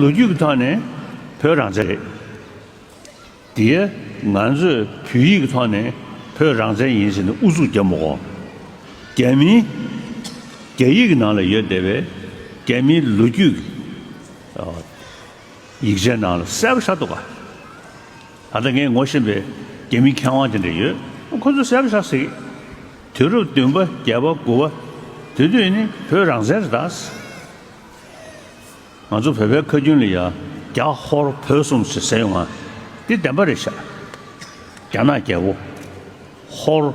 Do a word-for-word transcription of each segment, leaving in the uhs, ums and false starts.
ལོ་རྒྱུས་ཀྱི་ཐོག་ནས་བོད་རང་བཙན་རེད། དེ་ང་ཚོས་བོད་ཡིག་གི་ཐོག་ནས་བོད་རང་བཙན་ཡིན་ཟེར་ནས་ཨུ་ཚུགས་རྒྱབ་མི་དགོས། རྒྱ་མིའི་རྒྱ་ཡིག་གི་ནང་ལ་ཡོད་བསྡད་པའི་རྒྱ་མིའི་ལོ་རྒྱུས་ཀྱི་ཡིག་ཆའི་ནང་ལ་གསལ་པོ་ཆགས་འདུག་ག་ད་ལྟ་ངས་ངོ་ཤེས་པའི་རྒྱ་མི་མཁས་དབང་དེ་འདྲ་ཡོད། ཁོ་ཚོས་གསལ་པོ་ཆགས་ཟེར་གི། དུས་རབས་བདུན་པ་བརྒྱད་པ་དགུ་པ་དེ་དུས་ནི་བོད་རང་བཙན་རེད་ད། ང་ཚོ་བོད་པའི་ཁ་རྒྱུན་ལ་ཡ་རྒྱ་ཧོར་བོད་གསུམ་ཞེས་ཟེར་ཡོང་ང་། འདི་བདེན་པ་རེད་ཤག་རྒྱ་ནག་རྒྱལ་པོ། ཧོར།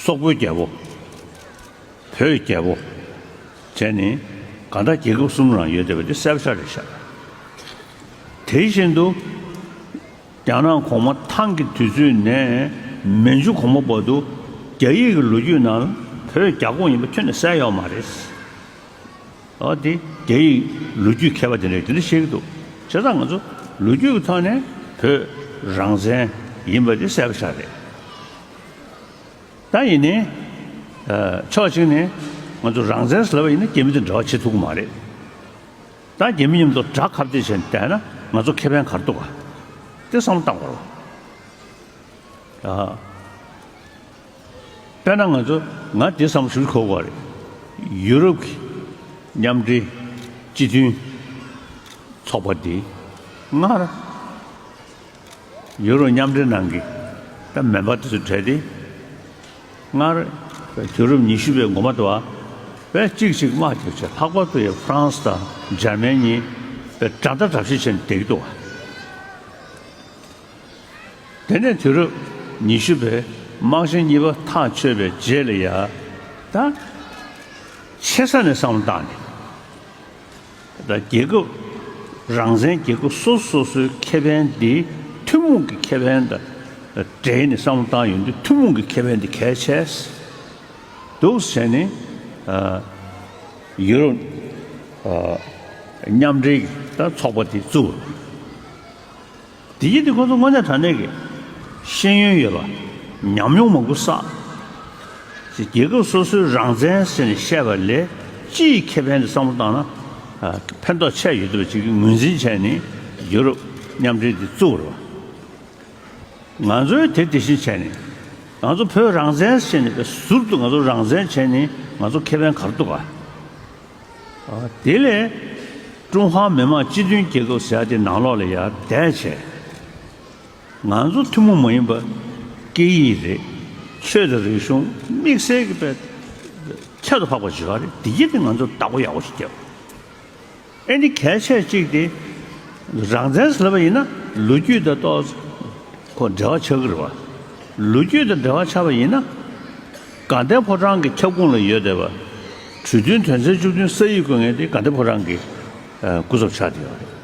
སོག་པོའི་རྒྱལ་པོ། བོད་རྒྱལ་པོ། བྱས་ནས་གང་ལྟར་རྒྱལ་ཁབ་གསུམ་རང་ཡོད་བསྡད་པ་འདི་གསལ་པོ་ཆགས་རེད་ཤག་དེ་བཞིན་དུ། རྒྱ་ནག་གོང་མ་ཐང་གི་དུས་ཚོད་ནས་མན་ཇུ་གོང་མ་བར་དུ་རྒྱ་ཡིག་གི་ལོ་རྒྱུས་ནང་བོད་རྒྱ་ཁོངས་ཡིན་པ་ཁྱོན་ནས་གསལ་ཡོད་མ་རེད། འོ་དེ་རྒྱ་ཡིག་ལོ་རྒྱུས་མཁས་པ་དེ་འདྲས་དེ་འདྲ་བཤད་ཀྱི་འདུག་བྱས་ཙང་ང་ཚོ་ལོ་རྒྱུས་ཀྱི་ཐོག་ནས་བོད་རང་བཙན་ཡིན་པ་དེ་གསལ་པོ་ཆགས་རེད། ད་ཡིན་ནའི་ཕྱོགས་གཅིག་ནས་ང་ཚོ་རང་བཙན་ཟེར་ལབ་པ་ཡིན་ན་རྒྱ་མི་དང་འབྲེལ་བ་བྱེད་ཐུབ་ཀྱི་མ་རེད། ད་རྒྱ་མི་མཉམ་དུ་དགྲ་ཁ་གཏད་བྱས་ནས་བསྡད་ན་ང་ཚོ་ཁེ་ཕན་ག་རེ་འདུག་ག་དེ་བསམ་བློ་བཏང་དགོས་རེད། དཔེར་ན་ང་ཚོ་ང་དེ་བསམ་བློ་ཞིག་འཁོར་དགོས་རེད། ཡུ་རོབ་ཀྱི་མཉམ་འབྲེལ་སྤྱི་མཐུན་ཚོགས་པ་འདི་སྔར་ཡུ་རོབ་མཉམ་འབྲེལ་ནང་གི་ད་མེམ་བར་དེ་ཚོ་གྲས་དེ་སྔར་དུས་རབས་ཉི་ཤུ་པའི་འགོ་མ་དུ་བ་བས་གཅིག་གཅིག་དམག་རྒྱག་བྱས་ལྷག་པར་དུ་ཡང་ཧྥ་རན་སི་དང་འཇར་མན་གཉིས་བས་དགྲ་ཟླ་དགྲ་བཤེས་བྱས་ནས་བསྡད་ཀྱི་འདུག་བ། དེ་ནས་དུས་རབས་ཉི་ཤུ་པའི་དམག་ཆེན་གཉིས་པ་ཐག་ཆོད་པའི་རྗེས་ལ་ཡ། ད་ཆེ་ས་ནས་བསམ་བློ་བཏང་ནས། ད་རྒྱལ་ཁབ་རང་བཙན་རྒྱལ་ཁབ་སོ་སོ་སོའི་ཁེ་ཕན་འདི་ཐུན་མོང་གི་ཁེ་ཕན་དང་འབྲེལ་ནས་བསམ་བློ་བཏང་ཡོང་དུས་ཐུན་མོང་གི་ཁེ་ཕན་འདི་གལ་ཆེ་འདུག་ཟེར་ནས། ཡུ་རོབ་མཉམ་འབྲེལ་གྱི་ད་ཚོགས་པ་དེ་བཙུགས། དེ་ཡིན་དུས་ཁོ་ཚོ་དངོས་གནས་དྲང་གནས་ཀྱི་ཤེས་ཡོན་ཡོད་པ། ཉམས་མྱོང་མང་པོ་བསགས། ཅེས་རྒྱལ་ཁབ་སོ་སོའི་རང་བཙན་ཟེར་ནས་བཤད་པ་ལས་སྤྱི་ཡི་ཁེ་ཕན་དུ་བསམ་བློ་བཏང་ན་ཕན་ཐོགས་ཆེ་ཡོད་འདུག་པ་ཅིག་གི་ངོས་འཛིན་བྱས་ནས་ཡུ་རོབ་མཉམ་འབྲེལ་དེ་བཙུགས་པ་རེད་བ། ང་ཚོས་དེ་དེ་བཞིན་བྱས་ནས་ང་ཚོ་བོད་རང་བཙན་ཟེར་ནས་པའི་ཟུར་དུ་ང་ཚོ་རང་བཙན་བྱས་ནས་ང་ཚོ་ཁེ་ཕན་ག་རེ་འདུག་ག་དེ་ལས་ཀྲུང་ཧྭ་མི་དམངས་སྤྱི་མཐུན་རྒྱལ་ཁབ་ཟེར་ཡ་དེ་ནང་ལོགས་ལ་ཡར་བསྡད་བྱས། ང་ཚོ་ཐུན་མོང་མ་ཡིན་པ་སྐད་ཡིག་རེད། ཆོས་དང་རིག་གཞུང་དམིགས་བསལ་གྱི་དཔེ་ཁྱད་དུ་འཕགས་པ་ཞིག་ཡོད་རེད། འདི་གྱད་དེ་ང་ཚོ་བདག་པོ་ཡག་པོ་ཞིག་རྒྱབ། ཨེ་འདི་གལ་ཆེ་གཅིག་དེ་རང་བཙན་ཟེར་ལབ་པ་ཡིན་ན་ལོ་རྒྱུས་དང་ཏོག་ཁོ་འབྲེལ་བ་ཆགས་ཀྱི་རེད་བ། ལོ་རྒྱུས་དང་འབྲེལ་བ་ཆགས་པ་ཡིན་ན་དགའ་ལྡན་ཕོ་བྲང་གི་ཁྱབ་ཁོངས་ལ་ཡོད་བསྡད་པ། གྲོས་མཐུན་དོན་ཚན་བཅུ་བདུན་ས་ཡིག་བཀོད་མཁན་དེ་དགའ་ལྡན་ཕོ་བྲང་གི་སྐུ་ཚབ་ཆགས་བསྡད་ཡོད་རེད།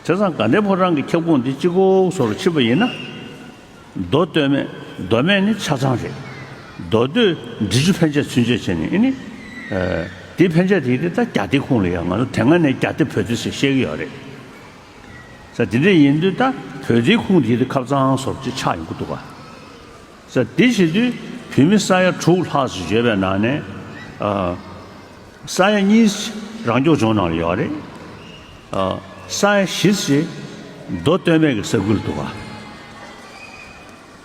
བྱས་ཙང་དགའ་ལྡན་ཕོ་བྲང་གི་ཁྱབ་ཁོངས་འདི་གཅིག་པོ་བཟོ་འདྲ་ཕྱིན་པ་ཡིན་ན། མདོ་སྟོད་སྨད། མདོ་སྨད་ནི་ཆ་ཚང་རེད། མདོ་སྟོད་འབྲི་ཆུ་ཕན་ཆད་ཚུན་ཆད་བྱས་ནས་ཨེ་ནི། དེ་ཕན་ཆད་དེ་དེ་ད་རྒྱ་སྡེ་ཁོངས་ལ་ཡང་ང་ཚོ་དེ་སྔ་ནས་རྒྱ་སྡེ་བོད་སྡེ་ཟེར་བཤད་ཀྱི་ཡོད་རེད། ས་དེ་འདྲ་ཡིན་དུས་ད་བོད་སྡེ་ཁོངས་དེ་དེ་ཁབ་གཙང་བཟོ་འདྲ་ཅིག་ཆགས་ཡོང་གི་འདུག་ག་ས་དེ་བྱེད་དུས་བོད་མི་ས་ཡ་དྲུག་ལྷག་ཙམ་ཡོད་པའི་ནང་ནས། ཨ། ས་ཡ་གཉིས་རང་སྐྱོང་ལྗོངས་ནང་ལ་ཡོད་རེད། ཨ། ས་ཡ་བཞི་ཙམ་མདོ་སྟོད་སྨད་ཀྱི་ས་ཁུལ་འདུག་ག་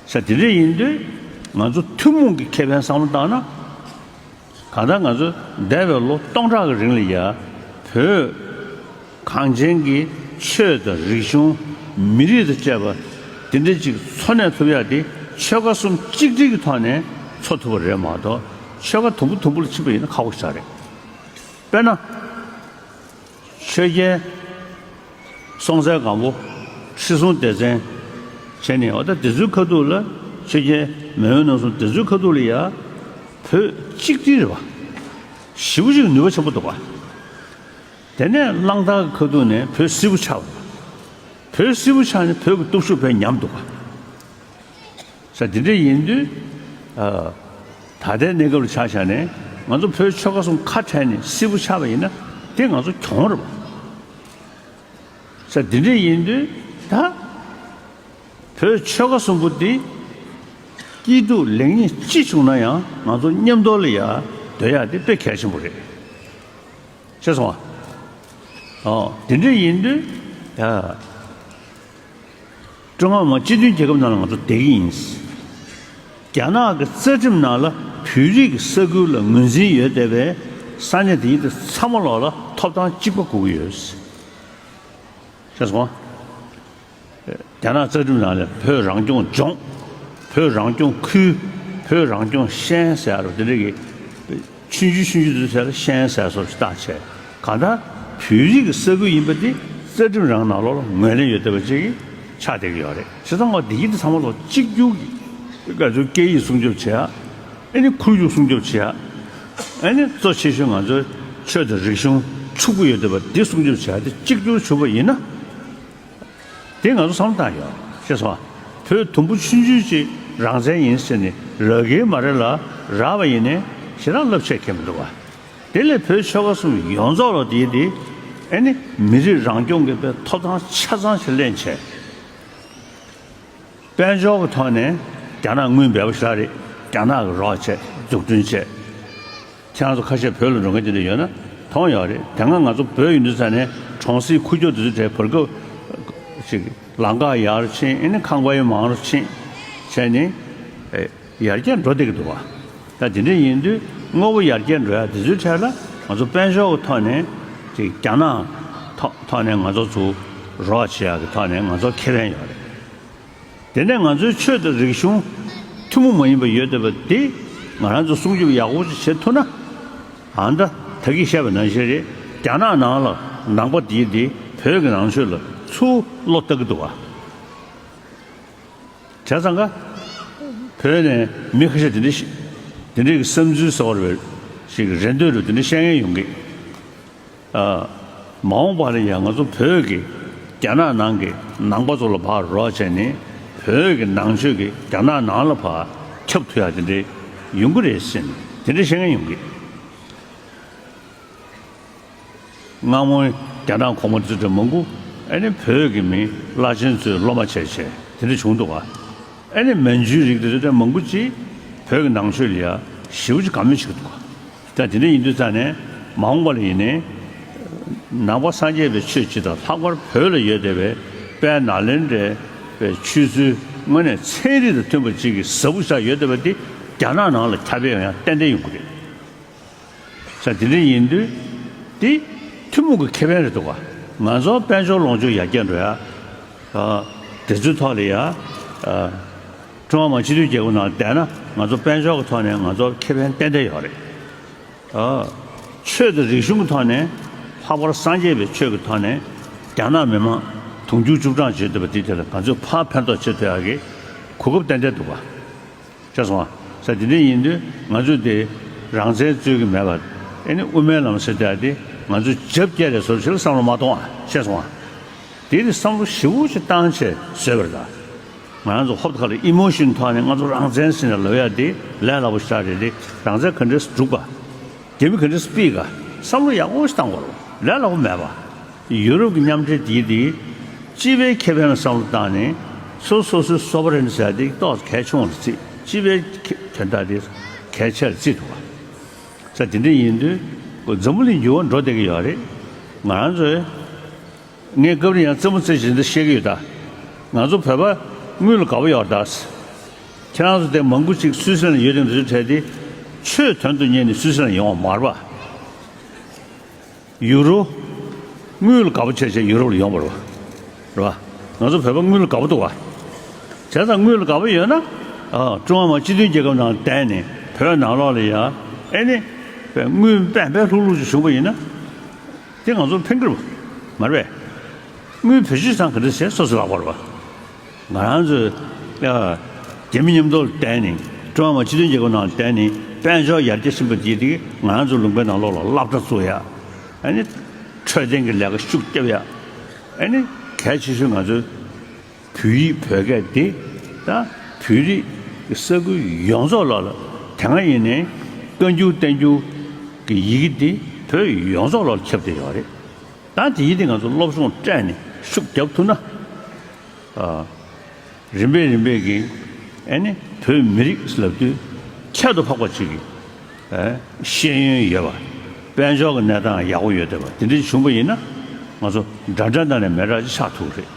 ས་དེ་འདྲ་ཡིན་དུས་ང་ཚོ་ཐུན་མོང་གི་ཁེ་ཕན་བསམ་བློ་བཏང་ན། གང་ལྟར་ང་ཚོ་འདས་པའི་ལོ་སྟོང་ཕྲག་གི་རིང་ལ་ཡ་བོད། གངས་ཅན་གྱི་ཆོས་དང་རིག་གཞུང་། མི་རིགས་དང་བཅས་པ་དེ་འདྲ་ཅིག་འཚོ་གནས་ཐུབ་ཡག་དེ་ཆོལ་ཁ་གསུམ་གཅིག་སྒྲིལ་གྱི་ཐོག་ནས་འཚོ་ཐུབ་པ་རེད་མ་གཏོགས་ཆོལ་ཁ་དུམ་བུ་དུམ་བུ་ལ་ཕྱིན་པ་ཡིན་ན་ཁག་པོ་ཞིག་རེད། དཔེར་ན། ཆོས་རྒྱལ་སྲོང་བཙན་སྒམ་པོ། ཁྲི་སྲོང་ལྡེ་བཙན་བྱས་ནས་འོ་ད་དེ་ཚོའི་ཁ་ཐུག་ལ་ཆོས་རྒྱལ་མེས་དབོན་རྣམ་གསུམ་དེ་ཚོའི་ཁ་ཐུག་ལ་ཡ་བོད་གཅིག་སྒྲིལ་རེད་པ། ཞེ་པོ་ཅིག་ནུས་པ་ཆེན་པོ་འདུག་པ། དེ་ནས་གླང་དར་གྱི་ཁ་ཐུག་ནས་བོད་སིལ་བུ་ཆགས་པ། བོད་སིལ་བུ་ཆགས་ནས་བོད་ཀྱི་སྟོབས་ཤུགས་དཔེ་ཉམས་འདུག་པ། ས་དེ་འདྲ་ཡིན་དུས། ཨ། ད་ལྟའི་གནས་སྐབས་ལ་ཆ་བཞག་ནས་ང་ཚོ་བོད་ཆོལ་ཁ་གསུམ་ཁ་བྲལ་ནས་སིལ་བུ་ཆགས་པ་ཡིན་ན་དེ་ང་ཚོ་གྱོང་རེད་པ། ས་དེ་འདྲ་ཡིན་དུས་ད། བོད་ཆོལ་ཁ་གསུམ་པོ་འདི་སྐྱིད་སྡུག་ལེགས་ཉེས་ཅི་བྱུང་ན་ཡང་ང་ཚོ་མཉམ་དུ་ལ་ཡ་སྡོད་ཡ་དེ་དཔེ་གལ་ཆེན་པོ་རེད། ཤེས་སོང་ང་ ཨོ་དེ་འདྲ་ཡིན་དུས་ཡ། ཀྲུང་ཧྭ་མི་དམངས་སྤྱི་མཐུན་རྒྱལ་ཁབ་ནང་ལ་ང་ཚོ་བསྡད་ཀྱི་ཡིན། རྒྱ་ནག་གི་རྩ་ཁྲིམས་ནང་ལ་བོད་རིགས་ཀྱི་ས་ཁུལ་ལ་ངོས་འཛིན་ཡོད་བསྡད་པའི་ས་གནས་དེ་ཡིན་དུས་ཚང་མ་ལོག་ལ་ཐོབ་ཐང་གཅིག་པ་དགོས་ཀྱི་ཡོད། ཤེས་སོང་། རྒྱ་ནག་རྩ་ཁྲིམས་ནང་ལ་བོད་རང་སྐྱོང་ལྗོངས། བོད་རང་སྐྱོང་ཁུལ། བོད་རང་སྐྱོང་ཤན་ཟེར་བ་དེ་འདྲ་གི་ཆུང་ཆུང་ཆུང་ཆུང་དེ་ཚོ་ལ་ཤན་ཟེར་སོགས་ཀྱི་བཏགས་བྱས། གང་ལྟར་བོད་རིགས་ཀྱི་ས་ཁུལ་ཡིན་པ་དེ་རྩ་ཁྲིམས་རང་ནང་ལོགས་ལ་ངོས་ལེན་ཡོད་བསྡད་པ་ཅིག་ཆགས་བསྡད་ཀྱི་ཡོད་རེད། བྱས་ཙང་ང་འདི་གི་དེ་ཚང་མ་ལོག་གཅིག་གྱུར་གྱི་ང་ཚོའི་སྐད་ཡིག་སྲུང་སྐྱོབ་བྱེད་ཡ། ཨ་ནི་ཁོར་ཡུག་སྲུང་སྐྱོབ་བྱེད་ཡ། ཨ་ནི་གཙོ་ཆེ་ཤོས་ང་ཚོའི་ཆོས་དང་རིག་གཞུང་ཕྱུག་པོ་ཡོད་བསྡད་པ་འདི་སྲུང་སྐྱོབ་བྱེད་ཡ་དེ་གཅིག་གྱུར་བྱུང་བ་ཡིན་ན། དེ་ང་ཚོ་བསམ་བློ་བཏང་ཡོད། ཤེས་སོང་། བོད་དུམ་བུ་ཆུང་ཆུང་ཅིག་རང་བཙན་ཡིན་ཟེར་ནས་རག་གི་མ་རེད་ལ། རག་པ་ཡིན་ནའི་ཞེ་དྲག་རླབས་ཆེ་ཁེལ་མི་འདུག་བ། དེ་ལས་བོད་ཆོལ་ཁ་གསུམ་ཡོངས་རྫོགས་ལ་དེ་དེ་ཨ་ནི་མི་རིགས་རང་སྐྱོང་གི་དཔེ་ཐོབ་ཐང་ཆ་ཚང་ཞིག་ལེན་བྱས། དཔལ་འབྱོར་གྱི་ཐོག་ནས་རྒྱ་ནག་དངུལ་འབེལ་པོ་ཞེ་དྲག་རེད། རྒྱ་ནག་གི་རོགས་བྱས། འཛུགས་སྐྲུན་བྱས། ཁྱེད་རང་ཚོ་ཁ་ཤས་བོད་ལ་འགྲོ་མཁན་དེ་འདྲ་ཡོད་ན་མཐོང་ཡོད་རེད། དེ་སྔ་ང་ཚོ་བོད་ཡིན་དུས་ཙ་ནས་གྲོང་གསེབ་ཁུག་ཀྱོག་དེ་ཚོ་གྲས་བར་སྐབས་ཤིག་ལམ་ཁ་ཡར་ཕྱིན། ཨེ་ནི་ཁང་པ་ཡང་མང་རུ་ཕྱིན་བྱས་ནས་ཨེ་ཡར་རྒྱས་འགྲོ་བསྡད་ཀྱི་འདུག་བ། ད་དེ་འདྲ་ཡིན་དུས་དངོས་པོ་ཡར་རྒྱས་འགྲོ་ཡ་དེ་ཚོའི་གྲས་ལ་ང་ཚོ་དཔལ་འབྱོར་གྱི་ཐོག་ནས་ཅིག་རྒྱ་ནག་ཐོག་ཐོག་ནས་ང་ཚོ་ཚུར་རོགས་བྱེད་ཡ་གི་ཐོག་ནས་ང་ཚོར་ཁེ་ཕན་ཡོད་རེད། དེ་ནས་ང་ཚོའི་ཆོས་དང་རིག་གཞུང་ཐུན་མོང་མ་ཡིན་པ་ཡོད་བསྡད་པ་དེ་ང་རང་ཚོ་སྲུང་སྐྱོབ་ཡག་པོ་ཅིག་བྱེད་ཐུབ་ན། ཨ་ད་ད་གིན་བཤད་པ་ནང་བཞིན་རེད། རྒྱ་ནག་ནང་ལ་ནང་པ་དེ་དེ་བོད་ཀྱི་ནང་ཆོས་ལ་ཚུར་བློ་གཏད་ཀྱི་འདུག་བ། བྱས་ཙང་ཀ་བོད་ནས་མི་ཁ་ཤས་དེ་འདྲ་ཞིག་དེ་འདྲའི་བསམ་ཚུལ་གསར་བ་རེ་ཞིག་རེ་འདོད་རུ་དེ་འདྲ་བཤད་མཁན་ཡོང་གི། ཨ། མ་འོངས་པ་ལ་ཡང་ང་ཚོ་བོད་ཀྱི་རྒྱ་ནག་ནང་གི་ནང་པ་ཚོ་ལ་ཕར་རོགས་བྱས་ནས་བོད་ཀྱི་ནང་ཆོས་ཀྱི་རྒྱ་ནག་ནང་ལ་ཕར་ཁྱབ་ཐུབ་ཡ་དེ་འདྲའི་ཡོང་གི་རེད་ཟེར་ནས་དེ་འདྲ་བཤད་མཁན་ཡོང་གི། སྔ་མོའི་རྒྱ་ནག་གོང་མ་དེ་ཚོ་མང་པོ་ཨ་ནི་བོད་ཀྱི་མི་བླ་ཆེན་ཚོའི་སློབ་མ་བྱས་བྱས་དེ་འདྲ་བྱུང་འདུག་ག། ཨ་ནི་མན་ཇུའི་རིགས་དེ་ཚོ་མང་པོ་ཅིག་བོད་ཀྱི་ནང་ཆོས་ལ་ཡ་ཞེ་པོ་ཅིག་དགའ་མོས་བྱེད་ཀྱི་འདུག་ག། ད་དེ་འདྲ་ཡིན་དུས་ཙང་ནས་མ་འོངས་པ་ལ་ཡིན་ནའི་ནང་པ་སངས་རྒྱས་པའི་ཆོས་སྤྱི་དང་ལྷག་པར་བོད་ལ་ཡོད་བསྡད་པའི་དཔལ་ནཱ་ལེནྡྲའི་པའི་ཆོས་ཚུལ་དངོས་གནས་ཚན་རིག་དང་མཐུན་པ་ཅིག་གི་ཟབ་པོ་ཞིག་ཡོད་བསྡད་པ་དེ་རྒྱ་ནག་ནང་ལ་ཁྱབ་སྤེལ་ཡོང་ཡ་ཏན་ཏན་ཡོང་གི་རེད། ས་དེ་འདྲ་ཡིན་དུས་དེ་ཐུན་མོང་གི་ཁེ་ཕན་རེད་འདུག་ག། ང་ཚོ་དཔལ་འབྱོར་ལོངས་སྤྱོད་ཡར་རྒྱས་འགྲོ་ཡ། ཨ། དེ་ཚོའི་ཐོག་ལ་ཡ། ཨ། ཀྲུང་ཧྭ་མི་དམངས་སྤྱི་མཐུན་རྒྱལ་ཁབ་ནང་བསྡད་ན་ང་ཚོ་དཔལ་འབྱོར་གྱི་ཐོག་ནས་ང་ཚོ་ཁེ་ཕན་ཏན་ཏན་ཡོད་རེད། ཨ། ཆོས་དང་རིག་གཞུང་གི་ཐོག་ནས་ལྷག་པར་སངས་རྒྱས་པའི་ཆོས་ཀྱི་ཐོག་ནས་རྒྱ་ནག་མི་མང་དུང་ཕྱུར་བཅུ་གྲངས་བྱེད་ཐུབ་པ་དེ་དེ་ལ་ང་ཚོས་ཕར་ཕན་ཐོགས་བྱེད་ཐུབ་ཡག་གི་གོ་སྐབས་ཏན་ཏན་འདུག་ག། ཤེས་སོང་ཨ། ས་དེ་འདྲ་ཡིན་དུས་ང་ཚོས་དེ་རང་བཙན་རྩོད་ཀྱི་མེད་པ། ཨེ་ནི་དབུ་མའི་ལམ་ཟེར་དེ་ཨ་དེ་ང་ཚོས་རྒྱབ་བསྐྱལ་རེད་ཟེར་ཞིག་ལ་བསམ་བློ་མ་གཏོང་ཨ། ཤེས་སོང་ཨ། དེ་ནི་བསམ་བློ་ཞེ་པོ་ཅིག་བཏང་བྱས་བཟོས་པ་རེད་ད། ང་ཚོ་ཧོབ་ཁ་ལ་ཨི་མོ་ཤིན་ཐོག་ནས་ང་ཚོ་རང་བཙན་ཟེར་ནས་ལབ་ཡ་དེ་ལས་སླ་པོ་ཞིག་རེད་དེ། རང་བཙན་ག་འདྲས་སྒྲུབ་པ། རྒྱ་མི་ག་འདྲས་སྤེལ་ག། བསམ་བློ་ཡག་པོ་ཞིག་བཏང་དགོས་རེད། ལས་སླ་པོ་མེད་པ། ཡུ་རོབ་ཀྱི་མཉམ་འབྲེལ་དེ་དེ་སྤྱི་པའི་ཁེ་ཕན་ལ་བསམ་བློ་བཏང་ནས་སོ་སོ་སོའི་སོ་བ་རེན་ཟེར་དེ་ཏོག་གལ་ཆུང་བ་ལ་བརྩི། སྤྱི་པའི་ཁེ་དོན་དག་དེ་གལ་ཆེ་ལ་བརྩི་འདུག་བ། ས་དེ་འདྲ་ཡིན་དུས་འཛམ་བུ་གླིང་འགྱུར་བ་འགྲོ་བསྡད་ཀྱི་ཡོད་རེད། ང་རང་ཚོའི། ངས་སྐབས་རེ་ཡང་རྩེད་མོ་རྩེ་བཞིན་དུ་བཤད་ཀྱི་ཡོད་ད། ང་ཚོ་བོད་པ་དངུལ་ལ་དགའ་པོ་ཡོད་ད། ཁྱེད་རང་ཚོ་དེ་མང་པོ་ཅིག་སུད་སི་ལན་ཡོད་དེ་འདི་ཚོ་གྲས་དེ་ཆོས་དོན་དུ་གཉེར་ནས་སུད་སི་ལན་ཡོང་བ་མ་རེད་པ། ཡུ་རོ། དངུལ་ལ་དགའ་པོ་བྱས་བྱས་ཡུ་རོབ་ལ་ཡོང་བ་རེད་པ། རེད་པ། ང་ཚོ་བོད་པ་དངུལ་ལ་དགའ་པོ་འདུག་པ། བྱས་ཙང་དངུལ་ལ་དགའ་པོ་ཡོད་ན། ཨ། ཀྲུང་ཧྭ་མི་དམངས་སྤྱི་མཐུན་རྒྱལ་ཁབ་ནང་བསྡད་ནས་བོད་ནང་ལོགས་ལ་ཡ། ཨེ་ནི། དངུལ་པན་པན་ལྷུག་ལྷུག་ཅིག་བྱུང་པ་ཡིན་ན། དེ་ང་ཚོར་ཕན་གྱི་རེད་པ། མ་རེད་པས། དངུལ་བེད་སྤྱོད་བཏང་ག་འདྲ་བྱས་སོ་སོ་ལག་པར་བ། ང་རང་ཚོས་ཡ། རྒྱ་མི་མཉམ་དུ་བསྡད་ནས་ཀྲུང་ཧྭ་མི་དམངས་སྤྱི་མཐུན་རྒྱལ་ཁབ་ནང་བསྡད་ནས་དཔལ་འབྱོར་ཡར་རྒྱས་ཕྱིན་པ་དེ་དེ་ང་རང་ཚོ་ལུང་པའི་ནང་ལོགས་ལ་སློབ་གྲྭ་བཙུགས་ཡ། ཨ་ནི། འཕྲོད་བསྟེན་གྱི་ལས་ཀ་ཤུགས་རྒྱབ་ཡ། ཨ་ནི། གལ་ཆེ་ཤོས་ང་ཚོའི་བོད་ཡིག་བོད་སྐད་འདི་ད་བོད་རིགས་ཀྱི་ས་ཁུལ་ཡོངས་རྫོགས་ལ་ལ་དེ་སྔ་ཡིན་ནའི་བཀའ་འགྱུར་བསྟན་འགྱུར་གྱི་ཡི་གེ་འདི་བོད་ཡོངས་རྫོགས་ལ་ཁྱབ་བསྡད་ཡོད་རེད། ད་དེ་ཡིན་དུས་ང་ཚོ་སློབ་སྦྱོང་སྤྲད་ནས་ཤུགས་རྒྱབ་ཐུབ་ན། ཨ། རིམ་པས་རིམ་པས་ཀྱིས་ཨ་ནི་བོད་མི་རིགས་ལབ་དུས་ཁྱད་དུ་འཕགས་པ་ཅིག་གི་ཨ། ཤེས་ཡོན་ཡོད་པ། དཔལ་འབྱོར་གྱི་གནས་སྟངས་ཡག་པོ་ཡོད་བསྡད་པ་དེ་འདྲ་བྱུང་པ་ཡིན་ན། ང་ཚོ་འདྲ་འདྲ་ནང་ནས་མེད་འདྲ་ཅིག་ཆགས་ཐུབ་རེད།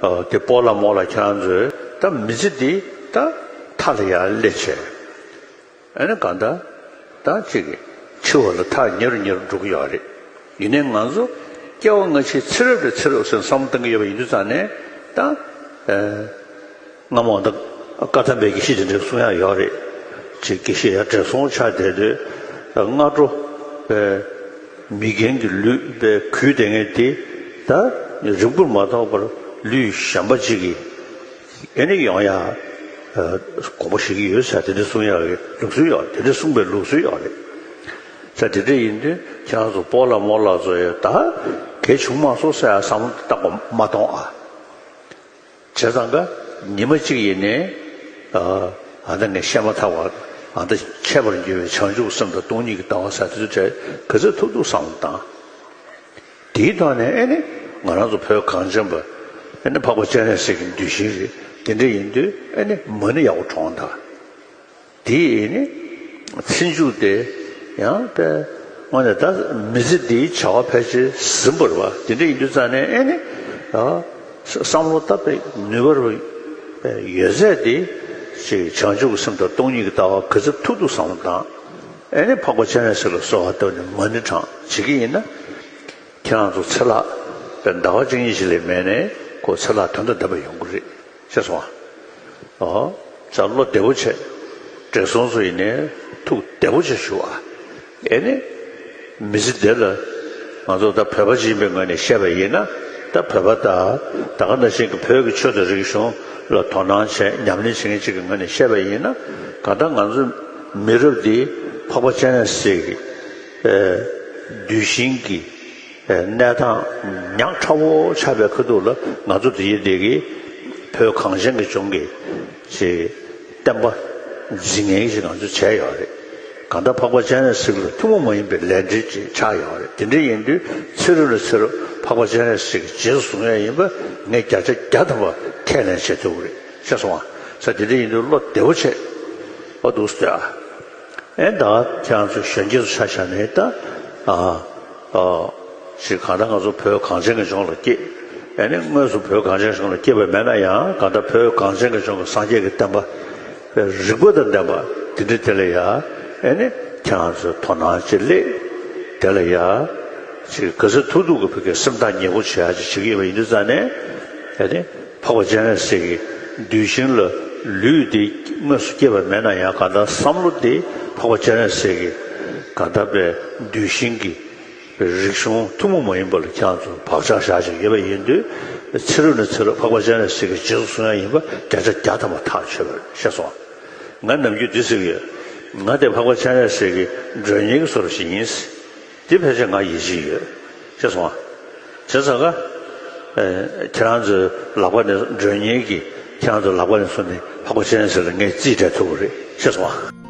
ཨ། དེ་སྤོ་ལགས་རྨོ་ལགས་ཁྱེད་རང་ཚོས་ད་མི་ཚེ་འདི་ད་མཐའ་ལ་ཡར་སླེབས་བྱས། ཨ་ནི་གང་ལྟར་ད་ཅིག་འཆི་བ་ལ་ཐག་ཉེ་རུ་ཉེ་རུ་འགྲོ་གི་ཡོད་རེད། ཡིན་ནའི་ང་ཚོ་སྐྱེ་བ་སྔ་ཕྱི་ཚེ་རབས་ནས་ཚེ་རབས་ཟེར་བསམ་བློ་གཏང་གི་ཡོད་པ་ཡིན་དུས་ཙང་ནས་ད། ཨ། སྔ་མོ་ད་བཀའ་གདམས་པའི་དགེ་བཤེས་དེ་འདྲ་གསུང་ཡག་ཡོད་རེད། ཅིག་དགེ་བཤེས་ཡང་བགྲེས་སོང་ཆགས་བསྡད་དུས་སྔ་དྲོ་པའི་མི་རྒན་གྱི་ལུས་པའི་གོས་དེ་ངས་དེ་ད་རིང་པོར་མ་ཐོགས་པར་ལུས་གཞན་པ་ཅིག་གིས་ཨེ་ནི་ཡོང་ཡག་དགོངས་པ་བཞེས་ཀྱི་ཡོད་ཟེར་དེ་འདྲ་གསུང་ཡག་གི་ལུགས་སྲོལ་ཡོད། དེ་འདྲ་གསུངས་པའི་ལུགས་སྲོལ་ཡོད་རེད། ཟེར་དེ་འདྲ་ཡིན་དུས་ཁྱེད་རང་ཚོ་སྤོ་ལགས་རྨོ་ལགས་ཚོ་ཡང་ད་གལ་བྱུང་མ་སོང་ཟེར་ཡག་བསམ་བློ་བཏང་དགོས་མ་གཏོང་ཨ། བྱས་ཙང་ཀ་ཉི་མ་གཅིག་ཡིན་ནའི། ཨ། ཨ་ད་ངས་བཤད་མ་ཐག་པ་ཨ་ད་འཆད་པར་འགྱུར་བའི་བྱང་ཆུབ་སེམས་དང་སྟོང་ཉིད་ཀྱི་ལྟ་བ་ཟེར་དེ་ཚོ་ག་ཚོད་ཐུབ་ཐུབ་བསམ་བློ་བཏང་། དེའི་ཐོག་ནས་ཨེ་ནི་ང་རང་ཚོ་བོད་གངས་ཅན་པ་ཨེ་ནི་འཕགས་པ་སྤྱན་རས་གཟིགས་ཀྱི་གདུལ་ཞིང་རེད། དེ་འདྲ་ཡིན་དུས་ཨེ་ནི་མ་ཎི་ཡག་པོ་བགྲངས་དང་། དེ་ནི་ཚེ་མཇུག་དེ་ཡང་དཔེ་དངོས་གནས་ད་མི་ཚེ་འདིའི་བྱ་བ་ཕལ་ཆེར་ཟིན་པ་རེད་པ། དེ་འདྲ་ཡིན་དུས་ཙང་ནས་ཨེ་ནི་ཨ་བསམ་བློ་བཏང་བའི་ནུས་པ་ཡོད་ཚད་དེ་ཅིག་བྱང་ཆུབ་ཀྱི་སེམས་དང་སྟོང་ཉིད་ཀྱི་ལྟ་བ་ག་ཚོད་ཐུབ་ཐུབ་བསམ་བློ་བཏང་། ཨེ་ནི་འཕགས་པ་སྤྱན་རས་གཟིགས་ལ་གསོལ་བ་བཏབ་ནས་མ་ཎི་བགྲང་བྱེད་ཀྱི་ཡིན་ན། ཁྱེད་རང་ཚོ་ཚེ་ལྷག་པའི་ཟླ་བ་གཅིག་གཉིས་ཤིག་ལས་མེད་ནས་ཁོ་ཚེ་ལྷག་དོན་དང་ལྡན་པ་ཡོང་གི་རེད། ཤེས་སོང་ཨ། ཨོ། ཅག་བློ་བདེ་པོ་བྱས། བགྲེས་སོང་ཚོ་ཡིན་ནའི་ཐུགས་བདེ་པོ་བྱས་བཞུགས་ཨ། ཨེ་ནི། མི་ཚེ་འདི་ལ་ང་ཚོ་ད་བོད་པ་ཅིག་ཡིན་པའི་ངོས་ནས་བཤད་པ་ཡིན་ན་ད་བོད་པ་ད་ད་ག་ནང་བཞིན་གྱི་བོད་ཀྱི་ཆོས་དང་རིག་གཞུང་ལ་དོ་སྣང་བྱས་ཉམས་ལེན་བྱེད་མཁན་ཅིག་གི་ངོས་ནས་བཤད་པ་ཡིན་ན་གང་ལྟར་ང་ཚོ་མི་རབས་འདི་འཕགས་པ་སྤྱན་རས་གཟིགས་ཀྱི་ཨེ་གདུལ་ཞིང་གི་གནས་སྟངས་ཉག་ཕྲ་བོ་ཆགས་པའི་ཁ་ཐུག་ལ་ང་ཚོ་དེ་ཡི་དེ་གི་བོད་གངས་ཅན་གྱི་ལྗོངས་ཀྱི་ཅིག་བསྟན་པ་འཛིན་མཁན་ཞིག་ང་ཚོ་བྱས་ཡོད་རེད། གང་ལྟར་འཕགས་པ་སྤྱན་རས་གཟིགས་ལ་ཐུན་མོང་མ་ཡིན་པའི་ལས་འབྲེལ་ཅིག་ཆགས་ཡོད་རེད། དེ་འདྲ་ཡིན་དུས་ཚེ་རབས་ནས་ཚེ་རབས་འཕགས་པ་སྤྱན་རས་གཟིགས་ཀྱི་རྗེས་སུ་བཟུང་ཡ་ཡིན་པ་ངས་བརྒྱ་ཆ་བརྒྱ་ཐམ་པ་ཁས་ལེན་བྱེད་ཐུབ་ཀྱི་རེད། ཤེས་སོང་ཨ། ས་དེ་འདྲ་ཡིན་དུས་བློ་བདེ་བོ་བྱས་ཨ་འདུག་ཟེར་ཨ། ཨེ་ད་ཁྱེད་རང་ཚོ་གཞོན་སྐྱེས་ཚོ་ཆ་བཞག་ནས་ད་ཨ་ཨ་ཞིག་གང་ལྟར་ང་ཚོ་བོད་གངས་ཅན་གྱི་ལྗོངས་ལ་སྐྱེས། ཨེ་ནི་དངོས་སུ་བོད་གངས་ཅན་གྱི་ལྗོངས་ལ་སྐྱེས་པ་མེད་ན་ཡང་གང་ལྟར་བོད་གངས་ཅན་གྱི་ལྗོངས་ཀྱི་སངས་རྒྱས་ཀྱི་བསྟན་པ་རིག་པ་དང་ལྡན་པ་དེ་འདྲ་དེ་ལ་ཡ་ཨེ་ནི་ཁྱེད་རང་ཚོས་དོ་སྣང་ཅིག་སླེབས། དེ་ལ་ཡ་ཅིག་ག་ཚོད་ཐུབ་ཐུབ་ཀྱི་བོད་ཀྱི་སེམས་ཐག་ཉེ་པོ་བྱེད་ཡ་ཅིག་བྱེད་ཀྱི་ཡོད་པ་ཡིན་དུས་ཙང་ནས་ཨེ་ནི། འཕགས་པ་སྤྱན་རས་གཟིགས་ཀྱི་གདུལ་ཞིང་ལ་ལུས་འདི་དངོས་སུ་སྐྱེས་པ་མེད་ན་ཡང་གང་ལྟར་བསམ་བློ་འདི་འཕགས་པ་སྤྱན་རས་གཟིགས་ཀྱི་གང་ལྟར་པའི་གདུལ་ཞིང་གི་རིག་གཞུང་ཐུན་མོང་མ་ཡིན་པ་ལ་ཁྱེད་རང་ཚོ་བག་ཆགས་བཞག་བཞིན་ཡོད་པ་ཡིན་དུས་ཚེ་རབས་ནས་ཚེ་རབས་འཕགས་པ་སྤྱན་རས་གཟིགས་ཀྱི་རྗེས་སུ་བཟུང་ཡ་ཡིན་པ་བརྒྱ་ཆ་བརྒྱ་ཐམ་པ་ཐག་ཆོད་པ་རེད། ཤེས་སོང་ཨ། ང་ནམ་རྒྱུན་འདི་ཟེར་གྱི་ཡོད། ང་དེ་འཕགས་པ་སྤྱན་རས་གཟིགས་ཀྱི་མགྲོན་གཉེར་གྱི་བཟོ་འདྲ་ཞིག་ཡིན། འདི་ཕལ་ཆེར་ང་ཡིད་ཆེས་ཡོད། ཤེས་སོང་ཨ། བྱས་ཙང་ཀ་ཨེ་ཁྱེད་རང་ཚོའི་ལག་པ་ནས་མགྲོན་གཉེར་གྱི་ཁྱེད་རང་ཚོའི་ལག་པ་ནས་བཟུང་ནས་འཕགས་པ་སྤྱན་རས་གཟིགས་ལ་ངས་རྩིས་སྤྲད་ཐུབ་ཀྱི་རེད། ཤེས་སོང་ཨ།